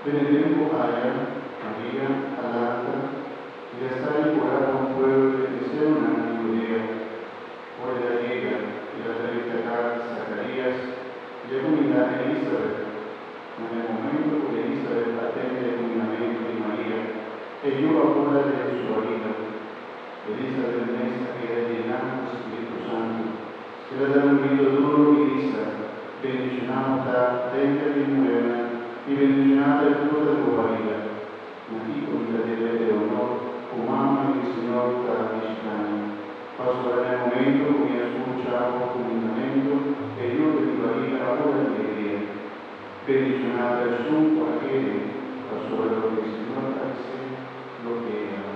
Den e tempu aya, Maria a lanta i a sali purá pa un pueblo den e serunan di Hudea. Ora el a yega, el a drenta kas di Zakarías i a kumindá Elisabet. Na e momento ku Elisabet a tende e kumindamentu di Maria, e yu a bula den su barika. Elisabet mes a keda yená ku spiritu santu. El a dal un gritu duru i bisa, Bendishoná bo ta denter di muhernan i bendishoná ta e fruta di bo barika. Na kiko mi ta debe e honor ku mama di mi Señor ta bishitá mi? Pasobra na e momento ku mi a skucha bo kumindamentu, e yu den mi barika a bula di legria. Bendishoná ta esun ku a kere, pasobra loke Señor a bis'é lo keda.